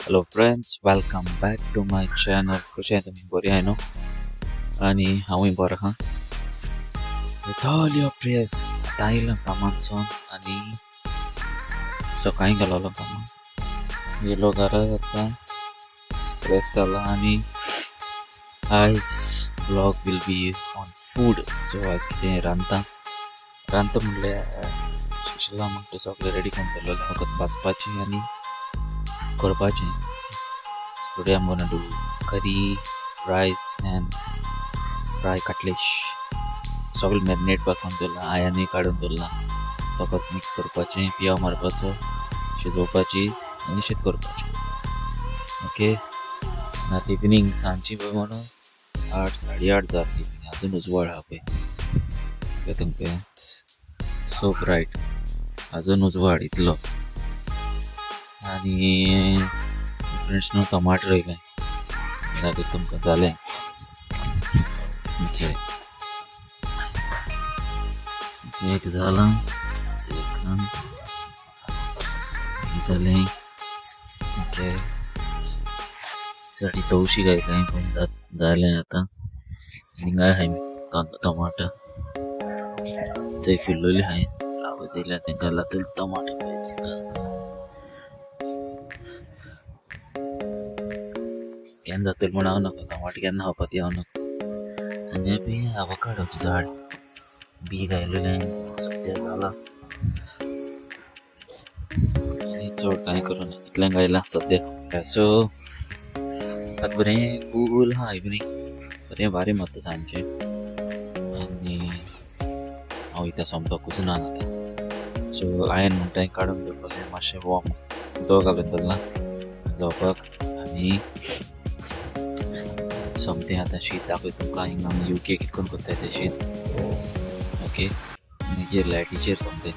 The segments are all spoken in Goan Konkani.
Hello friends, welcome back to my channel. कशें तुमी बरी आहाय न्हू? आनी हांवूय बरो आहा. विथ ऑल your prayers आतां आयलो कामांतसून आनी सकाळीं गेलोलो कामाक. येयलो घरा आतां फ्रेश जाला आनी आयज vlog will be on food. So आयज कितें रांदता रांदता म्हणल्यार सुशिला म्हणटा सगळें रेडी करून दवरलेलें, फकत भाजपाचें आनी करपाचें. Today I'm gonna do curry, rice and fry cutlash. सगळें मॅरिनेट करून दवरलां, आयानूय काडून दवरलां. फकत मिक्स करपाचें, पियाव मारपाचो, शिजोवपाची आनी शीत करपाचें. ओके, आतां इवनींग सांजची पळय म्हणून 8 8:30 जाली, अजून उजवाड आहा पळय. तुमकां सो ब्रायट, अजून उजवाड इतलो. आनी फ्रेंड्स न्हू टमाटर रोयलें, दाखयता तुमकां जालें. एक जालां, एक जालें. ओके, साडी तवशी घायताय पण जालें आतां. हिंगाय आहाय टमाटर, थंय फुल्लोली आहाय, फ्लावर्स येयल्या तेंकां लागतले टमाटर पळय तेंकां. केन्ना जातले म्हूण हांव नाका, टमाटर केन्ना खावपा ती हांव नाका. आनी बी आवकाडोचें झाड बी घायलेलें सद्या जालां. आनी चड कांय करूं ना, इतलें घायलां सद्या. सो आतां बरें कूल आहा इवनींग, बरें वारें मारता सांजचें. आनी हांव वयता सोमतो कुजनान आतां. सो हांवें म्हणटा काडून दवरलें मातशें वॉर्म उदक घालून दवरलां जावपाक. आनी सोमतें आतां शीत दाखयता तुमकां. हिंगा आमी युके कितें करून करताय तें शीत. ओके, हेजेर लायटीचेर सोमतें.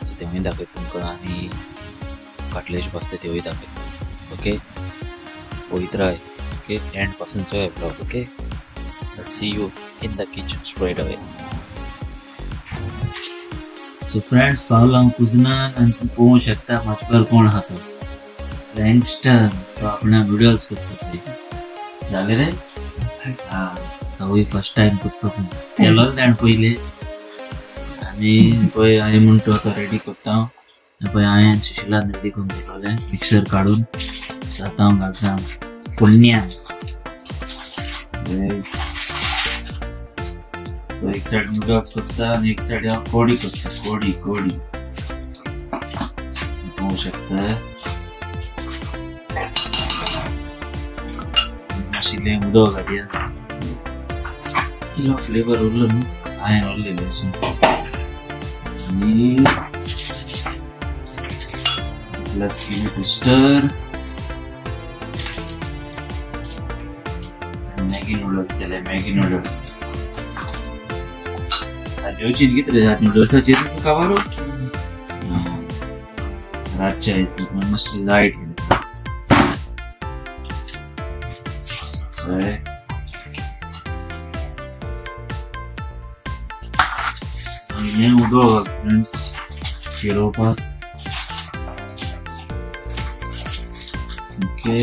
सो तेंवूय दाखयता तुमकां आनी काटलेश बसता तेवूय दाखयता. ओके, पळयत राय. ओके, एंड पासून चोया vlog. Okay, see you in the kitchen straight away. So friends, पावलो हांव कुजनान आनी तुमी पळोवंक शकता म्हाजे बरोबर कोण आहा तो. लँगस्टन, तो आपणा नुडल्स करता पळय. जालें रे? हा, तोवूय फर्स्ट टायम करता पळय. केलोच ताणें पयलीं. आनी पळय हांवें म्हण तो आतां रेडी करता. पळय हांवें सुशिलान रेडी करून दवरलें मिक्सर काडून. सो आतां हांव घालता पुण्यान. एक साइड नूडल्स करता आनी एक साइड हांव कोडी करता. कोडी कोडी पळोवंक शकता. मातशें इल्लें उदक घालया, इल्लो फ्लेवर उरलो न्हू, हांवें उरलें अशें. आनी let's give it a stir. Maggi noodles केले, मॅगी नूडल्स. जेवची कितें रे नुडल्साचेर काबार रातचें आयज मातशें लायट. हें उदक फ्रेंड्स शिरोवपाक. ओके,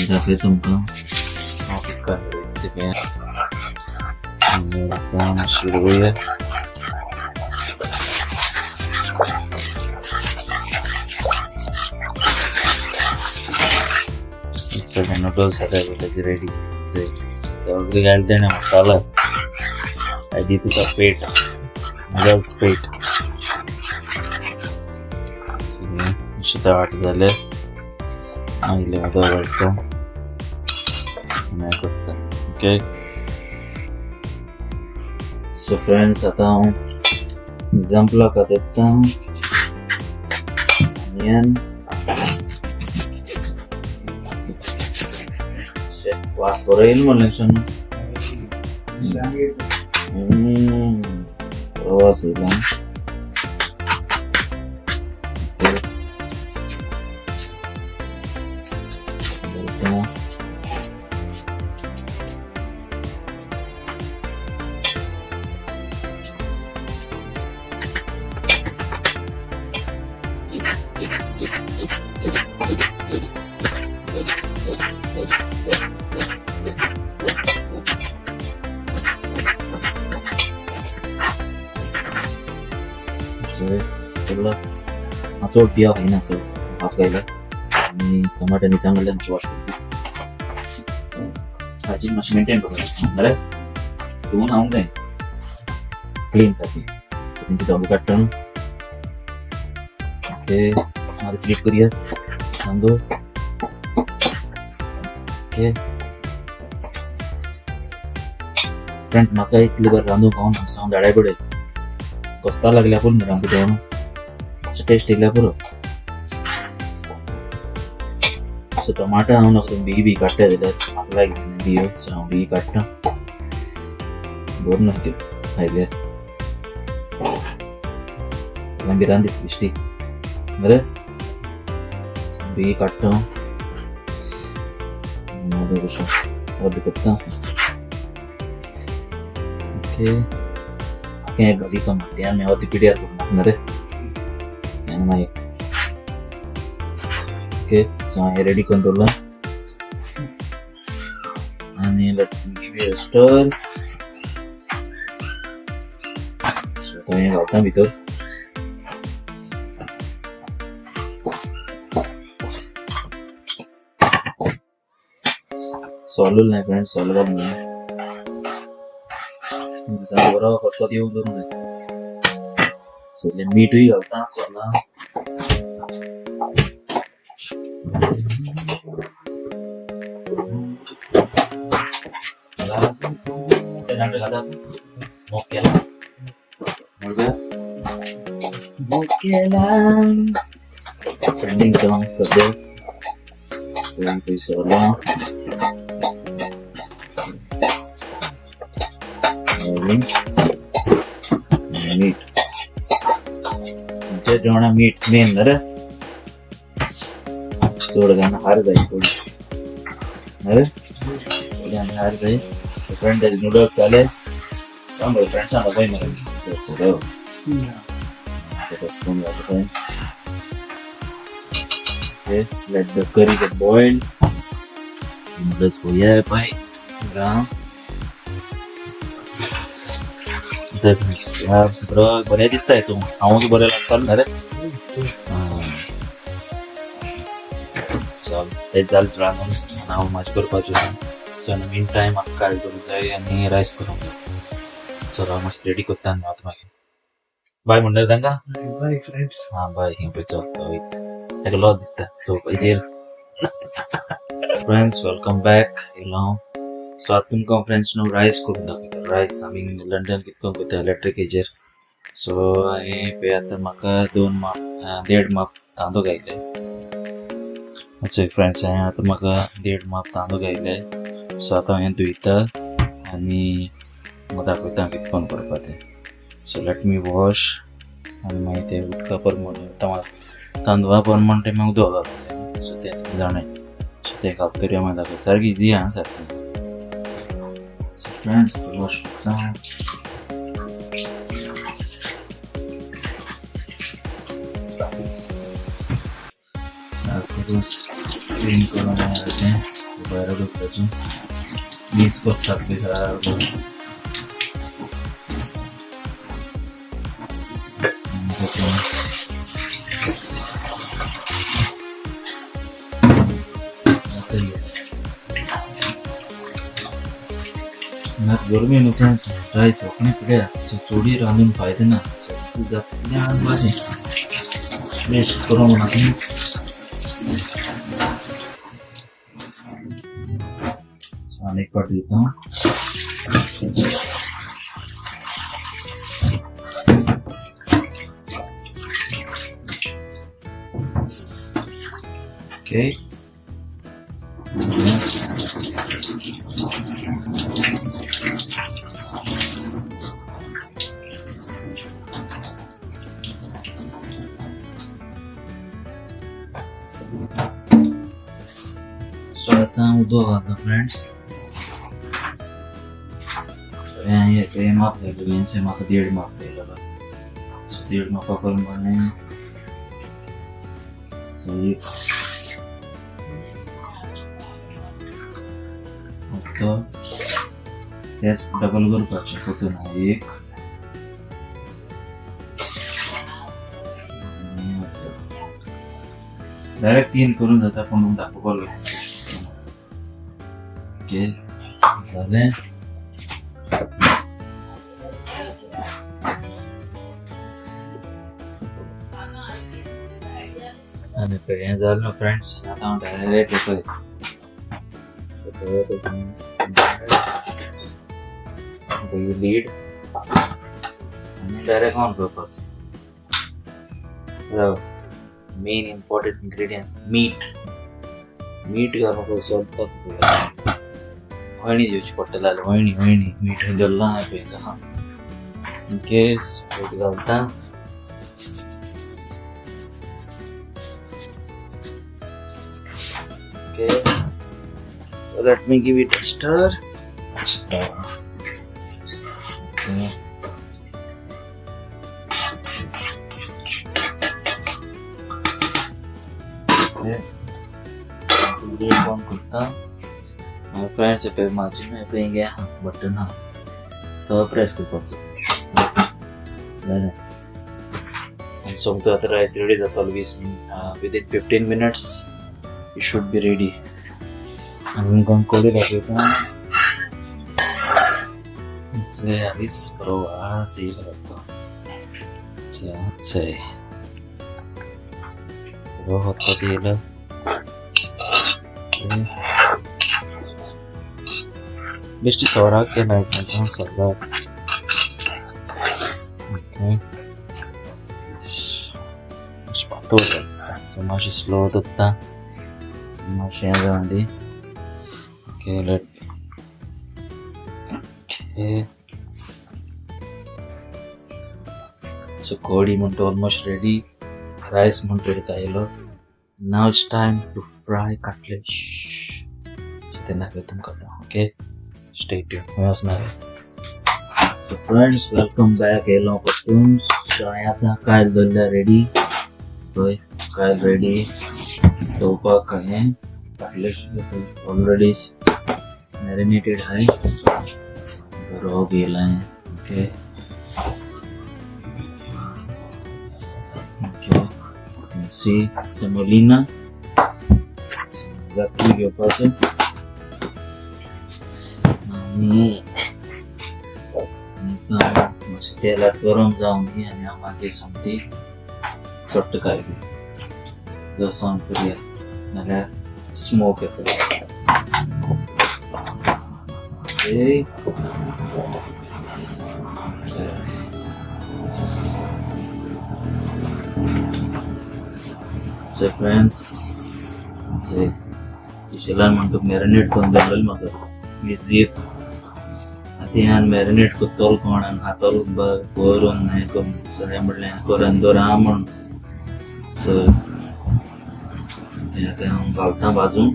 दाखयता तुमकां हांव कितें आतां शिरोवया. सगळे नुडल्स आतां रेडी. सगळे घायले तेणें मसाला. आदी तुका पेट, नुडल्स पेट. मातशें दाट जालें. इल्लें उदक घालता आनी करता. ओके, सो फ्रेंड्स आतां हांव जंपलाक येता. ऑनियन वास बरो येयलो म्हणलें. बरो वास येयला. सो चोडला हांव चड बियो खायना, चड हाफ घायला आनी टमाटर मिरसांग घातल्या, मातशें वॉश करता. हायजीन मातशें मेंटेन करपाक बरें धुवून खावंक जाय क्लीन सारकी. तेंची धोंग काडटा न्हू. ओके, मागीर स्लीप करुया तांदूळ. ओके फ्रेंड, म्हाका इतलें बरें रांदूंक खावन हांव धाडाय पडय घोस्ता लागल्या पुरो न्हू रांदूं जेवण मातसो टेस्ट येयल्या पुरो. सो टमाटर हांव नाका बी बी काडटा जाल्यार म्हाका लायक बियो, सो हांव बी काडटा बरें न्हय त्यो खायल्यार भिरांत दिसता बेश्टी बरें. बी काडटा हांव कशें अर्द करता. ओके, हें घाली टमाटे आनी अर्दी पिड्यार करून मरे आनी मागीर. ओके, सो हांवें रेडी करून दवरलां आनी let me give you a stir. So आतां हें घालता भितर. सोल उरलें फ्रेंड, सोल घालूंक जाय. बरो खतखत येवंक करूंक जाय. सो इल्लें मिठूय घालता सोलां. घालता मोग केला म्हणल्यार मोग केला ट्रेंडिंग सॉंग सद्या. सो ही सोलां मीठ, आमच्या जेवणा मीठ मेन रे. चड घालून हार जाय थोडी अरे थोडी आनी हार जाय. फ्रेंड ताजे नुडल्स जाले सांग फ्रेंड्सां दाखय मरे. चलो स्पून घालता friends. Okay, let the curry get boiled. Noodles पळोवया पळय. सगळं बरें दिसता हेचो हांव बरें लागतालो रे. चल तें जालें रांदून हांव मातशें करपाचें. सो इन मीन टायम म्हाका काल करूंक जाय आनी रायस करूंक जाय. चल हांव मातशें रेडी करता आनी वता मागीर. बाय म्हणटा तांकां. बाय फ्रेंड्स. हां बाय. हिंग पळय चल वयता ताका लॉज दिसता चोवपाचेर. फ्रेंड्स welcome back येयलो हांव. सो आतां तुमकां फ्रेंड्स न्हू रायस करून दाखयता. रायस आमी लंडन कितको करता इलेक्ट्रीक हेजेर. सो हांवें पळय आतां म्हाका 2 माप 1.5 माप तांदूळ घायले. सो फ्रेंड्स हांवें आतां म्हाका 1.5 माप तांदूळ घायले. सो आतां हांवें धुयता आनी तुमकां दाखयता कितें करून करपा तें. सो let me wash आनी मागीर ते उदका प्रमाण तांदळा प्रमाण तें मागीर उदक घालूंक जाय. सो तें तुमी जाणाय. सो तें घालतरी हांव मागीर दाखयता. सारकें इजी आहा सारकें. सो फ्रेंड्स वॉश करता. क्लीन करून तें भायर उडोवपाचें. नीस बसतात पळय सारको. गरमी न्हू फ्रेंड्स, रायस रोखडें पिड्यार. सो चोडी रांदून फायदो ना. सो जाता तितलें रांदपाचें वेस्ट करूंक नाका. सो आनी एक फावट दिता. ओके, सो आतां उदक घालता फ्रेंड्स. सो हें माप घातलें, सो म्हाका 1.5 माप घायलेलो. सो 1.5 मापा प्रमाणे सो एक फक्त तेच डबल करपाचें तितून एक डायरेक्ट तीन करून जाता पूण दाखोवपाक जाय. ओके जालें. आनी पळय हें जालें फ्रेंड्स. आतां हांव डायरेक्ट पळय लीड आनी डायरेक्ट ऑन करपाचो. Main important ingredient meat. मीठ घालूंक स्वल्प वळणी दिवची पडटली जाल्यार वळणी वळणी मीठ खंय दवरलां हांवें पळय आहा. ओके सॉल्ट घालता. Okay, let me give it a stir. Okay. Okay. Lid on करता. फ्रेंड्स पळय म्हाजी पळय हें आहा बटन आहा सो प्रेस करपाचो जालें. आनी सोमतो आतां रायस रेडी जातलो 20 minute, within 15 minutes it should be ready. आनी तुमकां कोडी दाखयता. हालींच बरो वास येयला वाटतो. चय बरो खतखतो येयला. बेश्टी सोराक केला सोराक. ओके पातळ जाता सो मातशें स्लो दवरता मातशें हें जावन दी. Okay late. ओके सो कोडी म्हणटा ऑलमोस्ट रेडी. रायस म्हणटा आयलो. Now it's time to fry cutlet. तेन्ना दाखयता तुमकां आतां. ओके स्टे ट्यून खंय वचनाका. So friends welcome back. येयलो परतून. सो हांवें आतां कायल दवरल्या रेडी. पळय कायल रेडी तळपाक. हांवें कटलेट ऑलरेडी मॅरिनेटेड आहाय. बरो घेयला. Okay okay you can see semolina जातली घेवपाचो. आनी मातशें तेलांत गरम जावन दी आनी हांव मागीर सोमती सोडटा कायल जसो ऑन करुया नाल्यार स्मोक येतलो. ओके so friends सुशिलान म्हणटा मॅरिनेट करून दवरलेलें म्हाका मिजीर. आतां हें मॅरिनेट करतलो कोण आनी खातलो करून हें करून. सो हें म्हणलें करून दवर आहा म्हणून. सो तें आतां हांव घालता भाजून.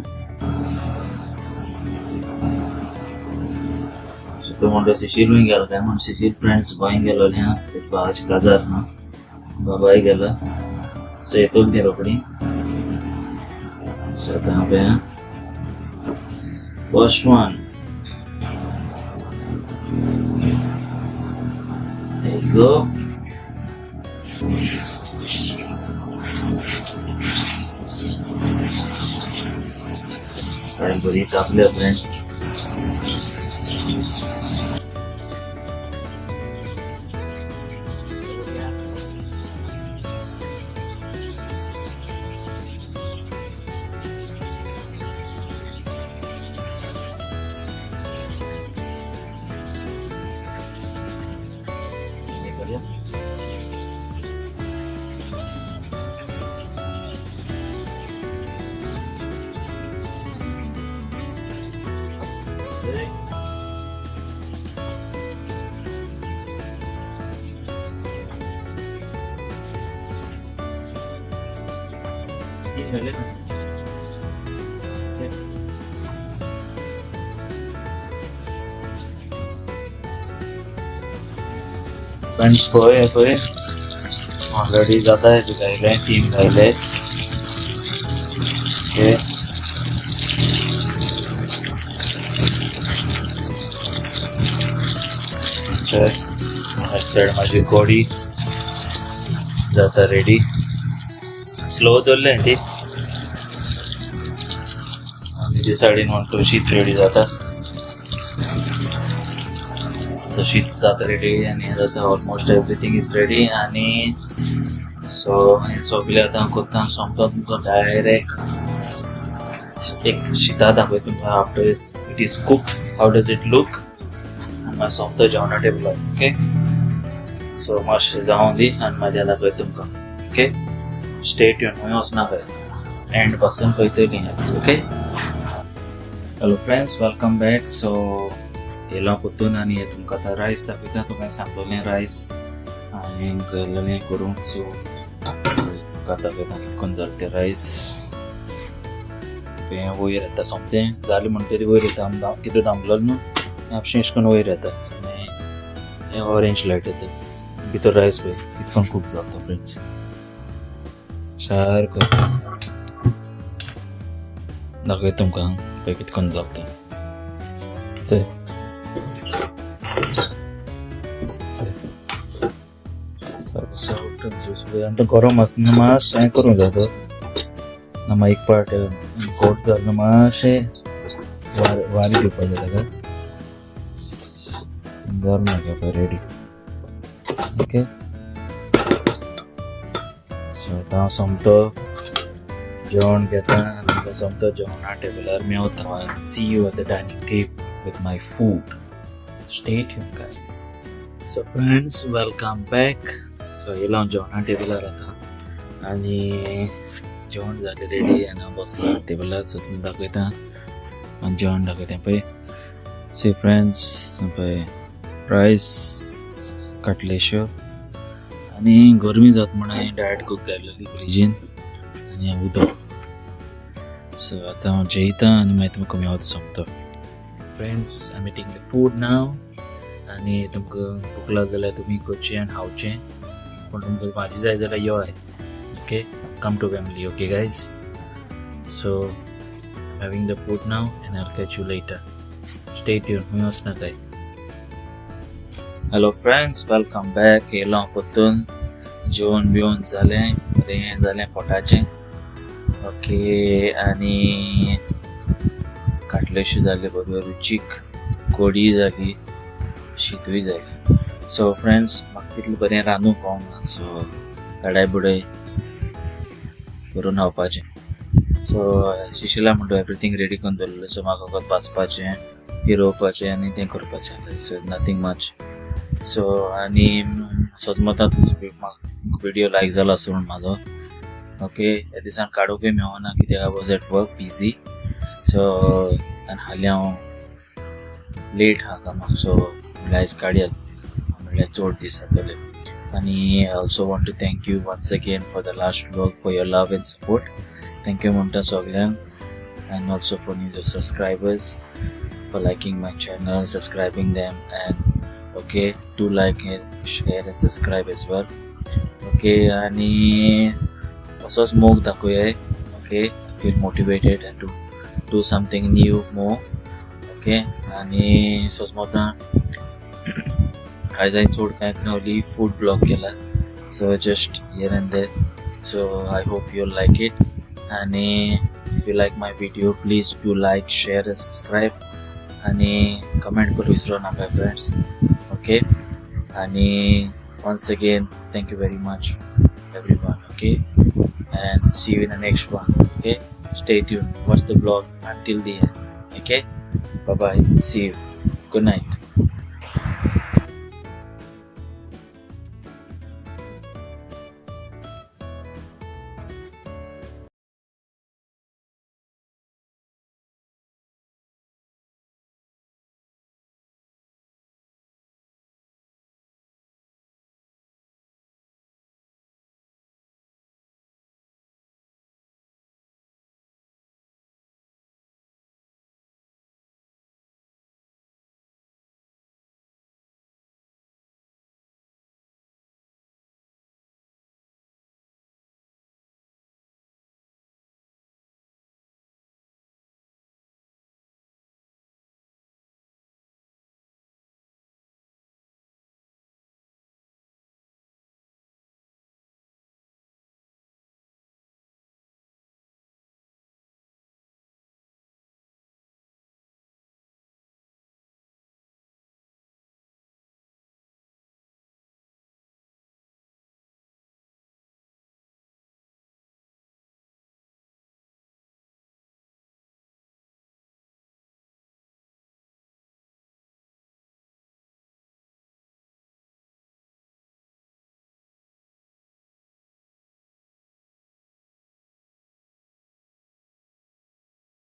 सो तो म्हणटा सुशील खंय गेलो काय म्हण. सुशील फ्रेंड्स गोंय गेलोलें आहा, तेजे भावाचें काजार आहा, बाबाय गेला. सो येतली ती रोखडी. सो आतां हांव पळया first one. There you go. काय बरी तापल्या फ्रेंड्स. फ्रेंड्स पळय पळय ऑलरेडी जाता गायले तीन गायले. ओके सायड माझी कोडी जाता रेडी. स्लो दवरलें ती. हेजे सायडीन 1 2 शीत रेडी जाता. सो शीत जाता रेडी आनी जाता ऑलमोस्ट एवरीथींग is ready. आनी सो हें सगळें आतां करता सोमतो तुमकां डायरेक्ट एक शिता दाखयता तुमकां. After it is cook how does it look. आनी मागीर सोमतो जेवणा टेबलार. ओके, सो मातशें जावं दी आनी मागीर दाखयता तुमकां. ओके, स्टे ट्यून, खंय वचनाका, एंड पासून पळयतलीं. Okay, hello friends, welcome back. So येयलो परतून आनी हे तुमकां आतां रायस दाखयता. तुमकां सांगलेलें रायस हांवें केल्लेलें करूंक. सो तुमकां दाखयता कितकोन जालें तें रायस. हें वयर येता सोमतें जालें म्हणटरी वयर येता. आमी कितें दामलो न्हू आपशें अशें करून वयर येता आनी हें ऑरेंज लायट येता भितर. रायस पळय कितकोन कूक जाता फ्रेंड्स, सारको दाखयता तुमकां पळय कितकोन जाता तें. सारको सॉफ्ट आनी तो गरम आसतना मातशें हें करूंक जाता ना. मागीर एक पार्ट कोट जालें मातशें वारी दिवपाक जाय ताका. जालें मागीर पळय रेडी. ओके, सो आतां हांव सोमतो जेवण घेता आनी सोमतो जेवणा टेबलार मेवता. See you at the dining table with my food. Stay tune guys. So friends, welcome back. So येयलो हांव जेवणा टेबलार आतां आनी जेवण जालें रेडी आनी हांव बसलां टेबलार. सो तुमकां दाखयता आनी जेवण दाखयता पळय. सी फ्रेंड्स, पळय रायस, काटलेश्यो आनी गरमी जाता म्हणून हांवें डायट कोक घातलेली फ्रिजीन आनी उदक. सो आतां हांव जेयता आनी मागीर तुमकां मेवता सोमतो. Friends, I am eating the food now. आनी तुमकां भूक लागली जाल्यार तुमी करचें आनी खावचें, पूण तुमकां भाजी जाय जाल्यार यो. Okay, come to family. Okay guys, so I am having the food now and I will catch you later. Stay tune, खंय वचनाकाय. Hello friends, welcome back. येयलो हांव परतून. जेवण बिवण जालें, बरें जालें पोटाचें. ओके, आनी काटलेश्यो जाल्यो बऱ्यो रुचीक, कोडी जाली, शीतूय जालें. सो फ्रेंड्स, म्हाका तितलें बरें रांदूंक कळना, सो घाडाय बुडय करून खावपाचें. सो शिशिला म्हणटा एवरीथींग रेडी करून दवरलें. सो म्हाका फकत भाजपाचें, फिरोवपाचें आनी तें करपाचें. So nothing much. सो आनी सजमता तुमचो व्हिडियो लायक जालो आसूं म्हूण म्हाजो. ओके, ह्या दिसान काडूंकय मेळना कित्याक I was at work busy. So आनी हालीं हांव लेट आहा कामाक. सो म्हणल्यार आयज काडया, म्हणल्यार चड दीस जातले. आनी I also want to thank you once again for the last vlog, for your love and support. Thank you म्हणटा सगल्यांक and also for new subscribers for liking my channel, subscribing them, and okay, do like and share and subscribe as well. Okay, आनी असोच मोग दाखोवया. Okay, feel motivated and to do something new more. Okay, आनी सोजमता आयज हांवें चड कांय only food vlog केला. So just here and there. So I hope you like it. आनी if you like my video, please do like, share and subscribe आनी कमेंट करूं विसरो नाका फ्रेंड्स. ओके, आनी once again thank you very much everyone. Okay, and see you in the next one. Okay, stay tuned, watch the vlog until the end. Okay, bye bye, see you, good night.